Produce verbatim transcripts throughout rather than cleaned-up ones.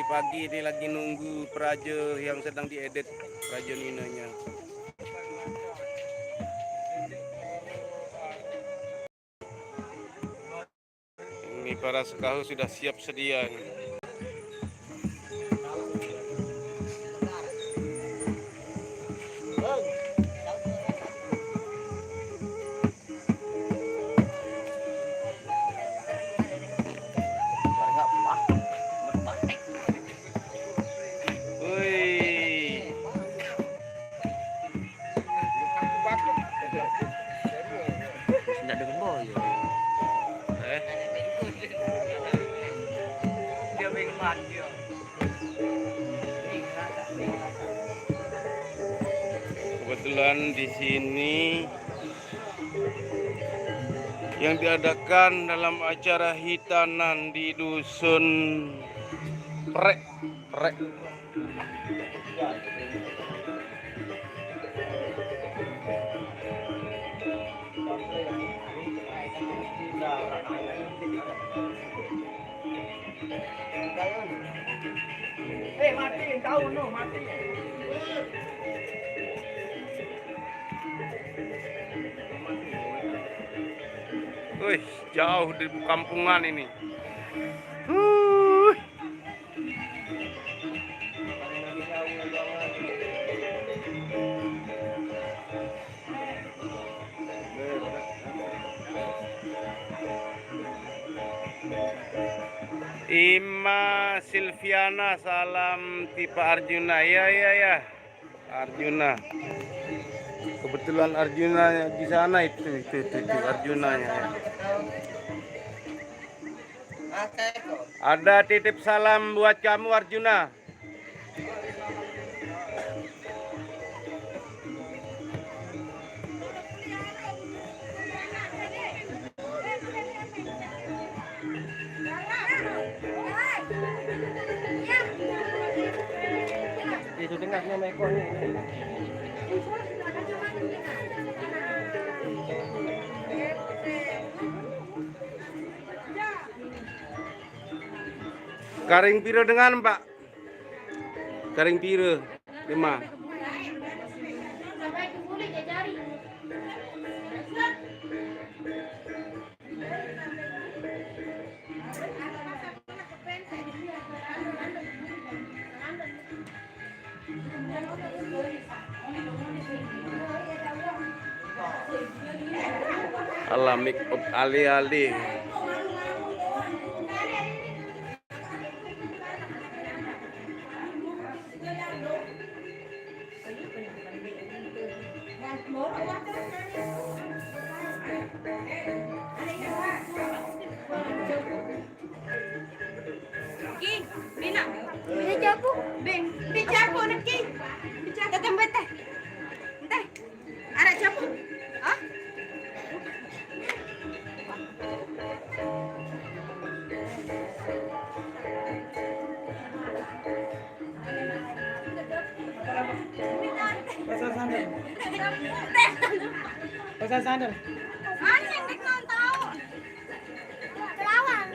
Pagi ini lagi nunggu peraja yang sedang diedit, peraja Ninanya. Ini para sekahu sudah siap sedia ini. Woi. Ndak dengan boy. Eh? Dia pengen mati. Kebetulan di sini yang diadakan dalam acara hitanan di dusun Prek, Prek. Eh, mati, tahu no, mati. Wih, jauh di kampungan ini. Huh. Ima Silviana, salam tipe Arjuna. Ya, ya, ya. Arjuna. Kebetulan Arjuna di sana itu, itu, itu, itu Arjunanya. Ya. Ada titip salam buat kamu, Arjuna. Itu dengarnya Meko nih. Karing piro dengan, Pak? Karing piro? Lima. Ala make up ali-ali. Ki, Bina. Bisa jago? Bing, bisa jago nak, Ki. Bisa jago. Datang betah. Entah. Anak siapa? Hah? Pasang sandal. Pasang sandal. Anjing, dik nonton. Lawan.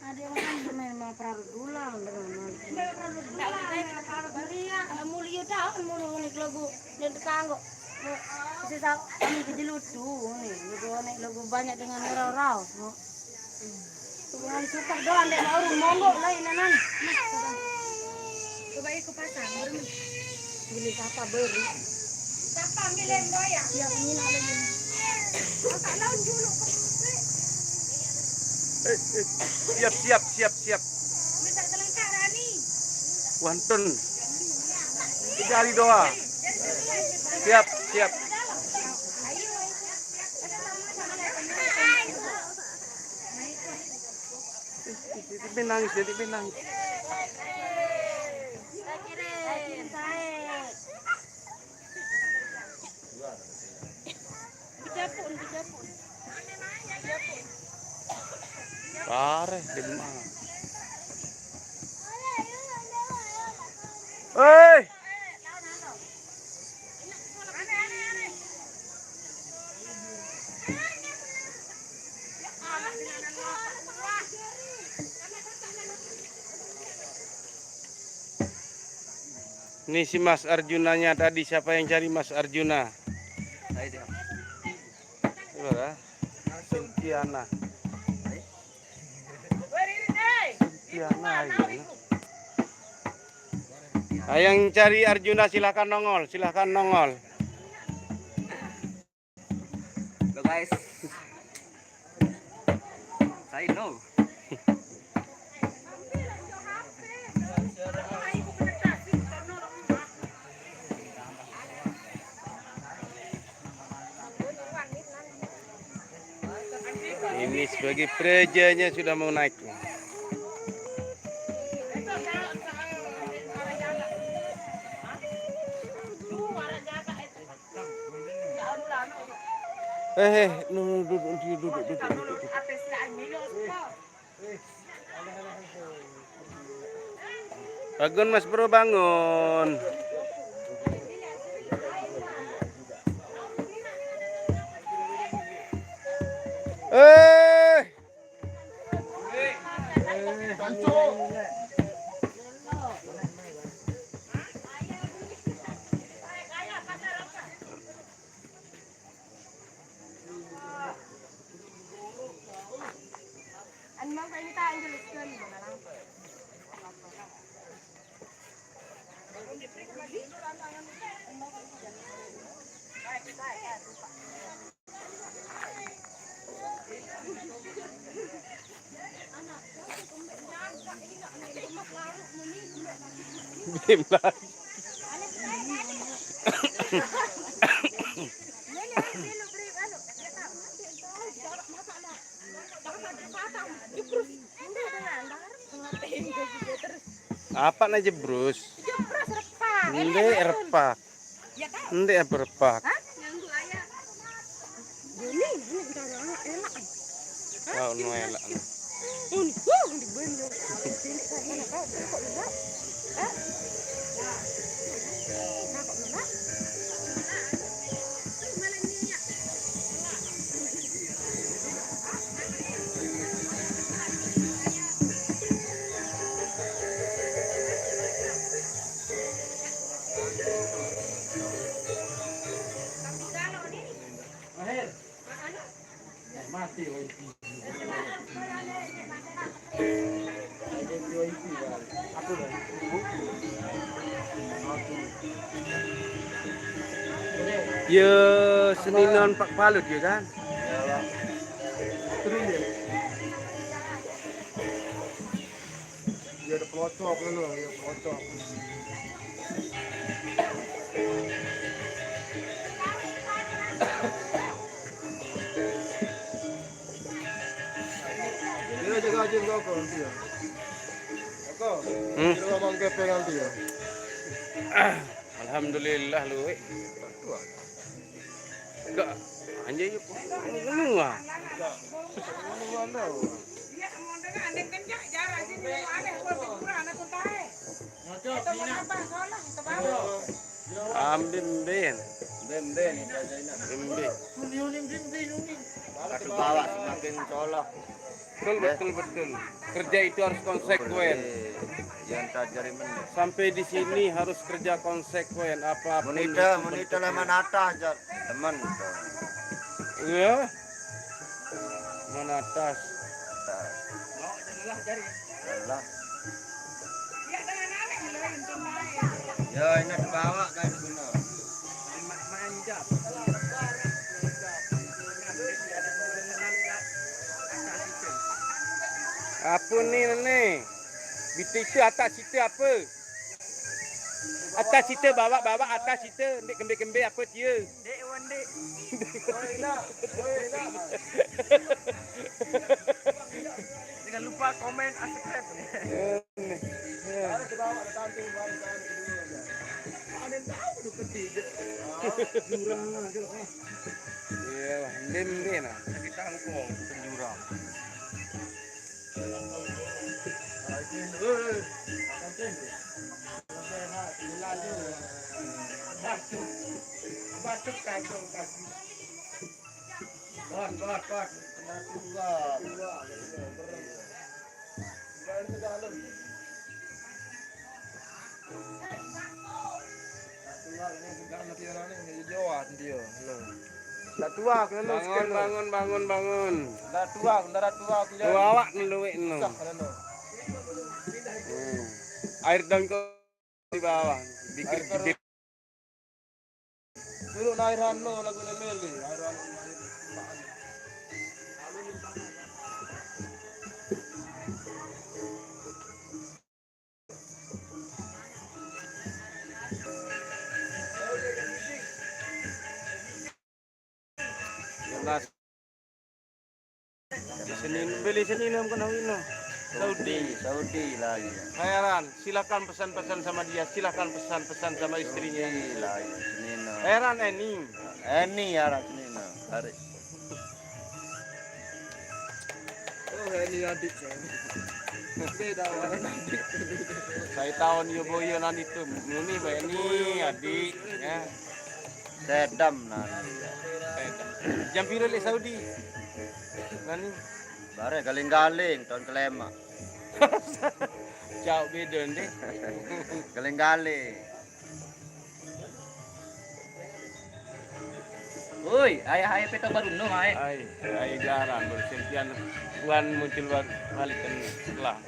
Ada orang main mau perahu dulang dengan. Ndak ada perahu dulang. Beriak, mulu iya tahu, mulu unik lagu dan tetangga. Sisa kami kejelut tuh nih, lagu banyak dengan rau-rau. Tuhan suka doang dek mau monggo lah ini nan. Coba ikut pasang, baru. Gini papa beri. Papa ambil yang goyang. Ya, ini nak lagi. Angkat laun dulu. Eh, eh. Siap, siap, siap, siap. Wantun. Tiga hari doa. Siap, siap. Jadi nangis, jadi nangis. Pareh, di mana? Hei! Ini si Mas Arjunanya tadi, siapa yang cari Mas Arjuna? Saya dia. Itu lah. Sintiana. Sintiana ini. Ah, yang cari Arjuna silahkan nongol, silahkan nongol. Halo guys. Saya no. Ini sebagai prajanya sudah mau naik. Eh, eh, nu, nu, duduk, duduk, duduk, duduk, duduk. Bangun, Mas Bro, bangun. Eh. Apa na jebrus? Jebrus repak. Ini repak. Ndek apa repak? Hah? Ini, ini cara enak. Hah? Oh, no elak. Ini, wah, ini banyak. Ini saya enak, kok, kok enak? Hah? Nah, kok enak? Mahir. Mati wifi. Aku dah. Ya, seninan Pak Balut ya kan? Terus ya. Dia ada pelocok ngono, ya pelocok. Dia jaga aja kau kau nanti ya. Kau. Hmm. Dia abang kepeng nanti ya. Alhamdulillah luwe. Tuh. Enggak. Anjay yuk. Ngono ah. Ambin bin. Bin bin. Bin bin. Aduh, bawa semakin colok. Betul, betul, betul. Kerja itu harus konsekuen. Yang tak jari menit. Sampai di sini harus kerja konsekuen, apapun. Menita, itu menita penting. Lah mana atas, Jar. Teman. Iya. Mana atas? Atas. Alah. Ya, ini dibawa kan guna. Manja. Apa ni, ni? Bita ita atas sita apa? Atas sita, bawah, bawah, atas sita, ndik kembe-kembe apa tia? Dek, wan, dek. Jangan lupa komen, subscribe. Iya, lim dia nah. Kita hukum penjurang. Batuk, batuk kantong kaki. Bos, bos, bos. Kena tua, tua. Jangan ke dalam. Tua ini bukan mati orang ni, dia jawab dia. Nah. Dah tua, kena lu Bangun, sekali. Bangun, bangun, bangun. Dah tua, dah tua, aku Lu jangan. Awak ni luik ni. Susah, kena lu. Hmm. Air dangkal di bawah. Bikir Air jebit. Dulu na air anu lagu ni Meli, air anu. Jelas. Senin, beli Senin yang kena wina. Saudi. Saudi lagi. Heran, silakan pesan-pesan sama dia, silakan pesan-pesan sama istrinya. Saudi lagi, Senin. Heran, Eni. Eni ya, Senin. Tarik. Oh, Eni adik saya. Beda warna adik. Saya tahu ni boyo nanti tu. Ini Eni adik, ya. Sedam nah. Jam piro lek Saudi? Nani? Bare galing-galing tahun kelima. Jauh beda deh. Galing-galing. Woi, ayah ayah peta baru no, mai. Ai, ai jarang bersentuhan. Tuhan muncul balik kan setelah.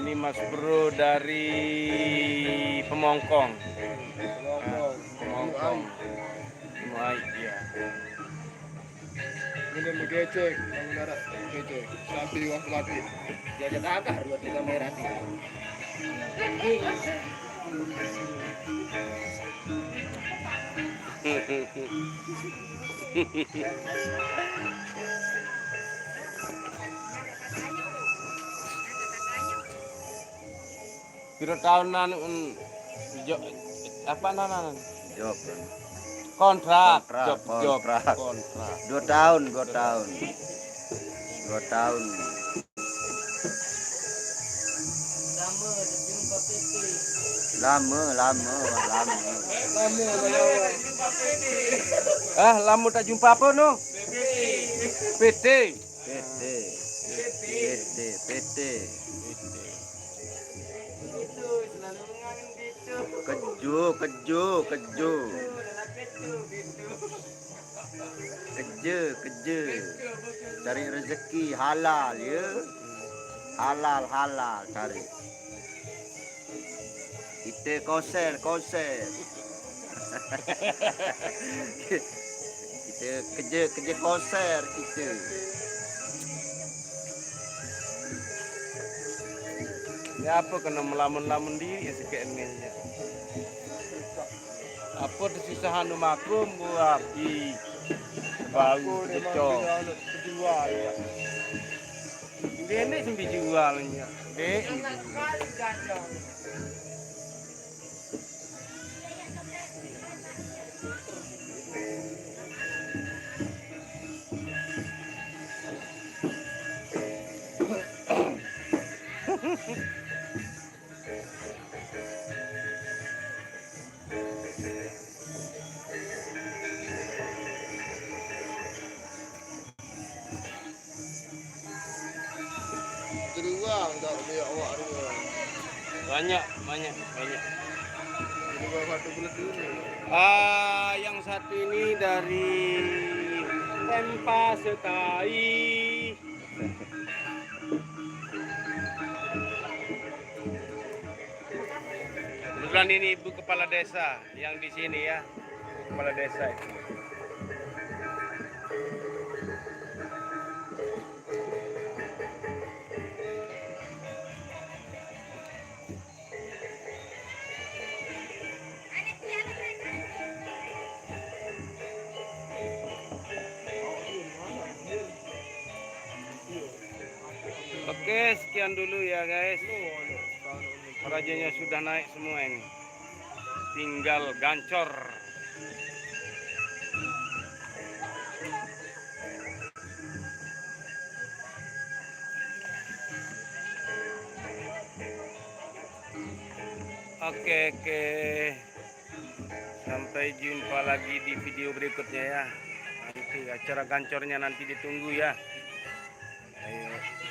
Ini Mas Bro dari Pemongkong. Pemongkong. Pemongkong. Muai, iya. Ini mengecek, mengendarat mengecek. Sampai uang pelatih. Dia ada kagak dua tiga merah. Piro tahun anu, mm, jo-, apa nana? Job. Kontrak, kontrak, job, job, kontrak. Kontrak. Dua tahun, dua tahun. Dua tahun. Lama, lama, lama. Ah, lama tak jumpa apa no? P T. P T. P T, P T. Kejo, kejo, kejo. Kejo, kejo. Cari rezeki halal ya. Halal, halal cari. Kita koser, koser. Kita kerja, kerja koser kita. Ya apa kena melamun-lamun diri ya sikit ni ya. Apa kesusahan rumah aku buat di baru kecok. Dia ni sambil jualnya. Dek. Kedua, enggak dia awak dua. Banyak, banyak, banyak. Kedua satu bulan dulu. Ah, yang satu ini dari Tempa Setai. Kebetulan ini ibu kepala desa yang di sini ya. Kepala desa itu. Oke, sekian dulu ya guys. Rajanya sudah naik semua ini. Tinggal gancor. Oke, oke. Sampai jumpa lagi di video berikutnya ya. Nanti acara gancornya nanti ditunggu ya. Ayo.